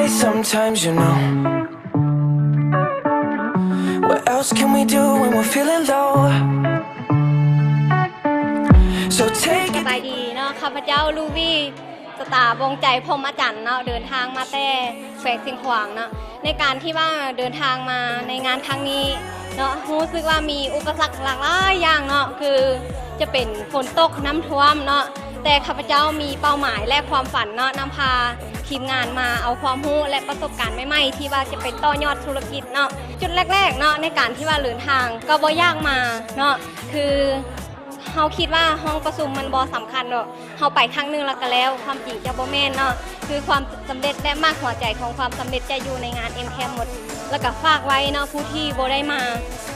Sometimes, you know, what else can we do when we're feeling low? So take ສະບາຍດີເນາະ ຂ້າພະເຈົ້າ ລູວີ ສະຕາ ວົງໄຈ ພົມມະຈັນເນາະ ເດີນທາງມາແຕ່ແຂວງຊຽງຂວາງເນາະ ໃນການທີ່ວ່າເດີນທາງມາໃນງານຄັ້ງນີ້ເນາະ ຮູ້ສຶກວ່າມີອຸປະສັກຫຼາກຫຼາຍຢ່າງເນາະ ຄືຈະເປັນຝົນຕົກ ນ້ຳຖ້ວມເນາະ ແຕ່ຂ້າພະເຈົ້າມີເປົ້າໝາຍ ແລະ ຄວາມຝັນເນາະ ນຳພາທີມງານມາເອົາຄວາມຮູ້ ແລະ ປະສົບການໃໝ່ໆ ທີ່ວ່າຈະໄປຕໍ່ຍອດທຸລະກິດເນາະ ຈຸດແລກໆເນາະ ໃນການທີ່ວ່າເດີນທາງກໍບໍ່ຢາກມາເນາະ ຄື ເຮົາຄິດວ່າຫ້ອງປະຊຸມມັນບໍ່ສຳຄັນດອກ ເຮົາໄປຄັ້ງໜຶ່ງແລ້ວກໍແລ້ວ ຄວາມຈິງຈະບໍ່ແມ່ນເນາະ ຄືຄວາມສຳເລັດ ແລະ ໝາກຫົວໃຈຂອງຄວາມສຳເລັດຈະຢູ່ໃນງານ ເອັມ ແຄມ ໝົດ ແລ້ວກໍຝາກໄວ້ເນາະ ຜູ້ທີ່ບໍ່ໄດ້ມາ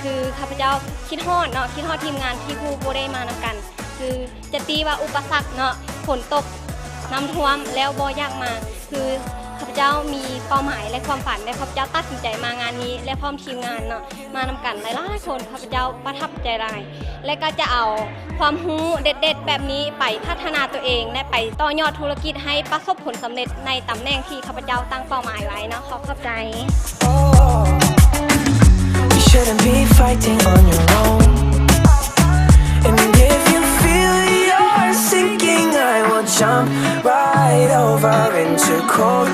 ຄືຂ້າພະເຈົ້າຄິດຮອດເນາະ ຄິດຮອດທີມງານທີ່ຜູ້ບໍ່ໄດ້ມານຳກັນ ຄືຈະຕິວ່າອຸປະສັກເນາະ ຝົນຕົກ ນ້ຳຖ້ວມ ແລ້ວບໍ່ຢາກມາ ຄືຂ້າພະເຈົ້າມີເປົ້າໝາຍ ແລະ ຄວາມຝັນ ແລະ ຂ້າພະເຈົ້າຕັດສິນໃຈມາງານນີ້ ແລະ ພ້ອມທີມງານເນາະ ມານຳກັນຫຼາຍໆຄົນ ຂ້າພະເຈົ້າປະທັບໃຈຫຼາຍ ແລະ ກໍຈະເອົາຄວາມຮູ້ເດັດໆແບບນີ້ໄປພັດທະນາຕົວເອງ ແລະ ໄປຕໍ່ຍອດທຸລະກິດໃຫ້ປະສົບຜົນສຳເລັດໃນຕຳແໜ່ງທີ່ຂ້າພະເຈົ້າຕັ້ງເປົ້າໝາຍໄວ້ເນາະ ຂໍຂອບໃຈ. You shouldn't be fighting on your own. And if you feel you're sinking, I will jump right over into cold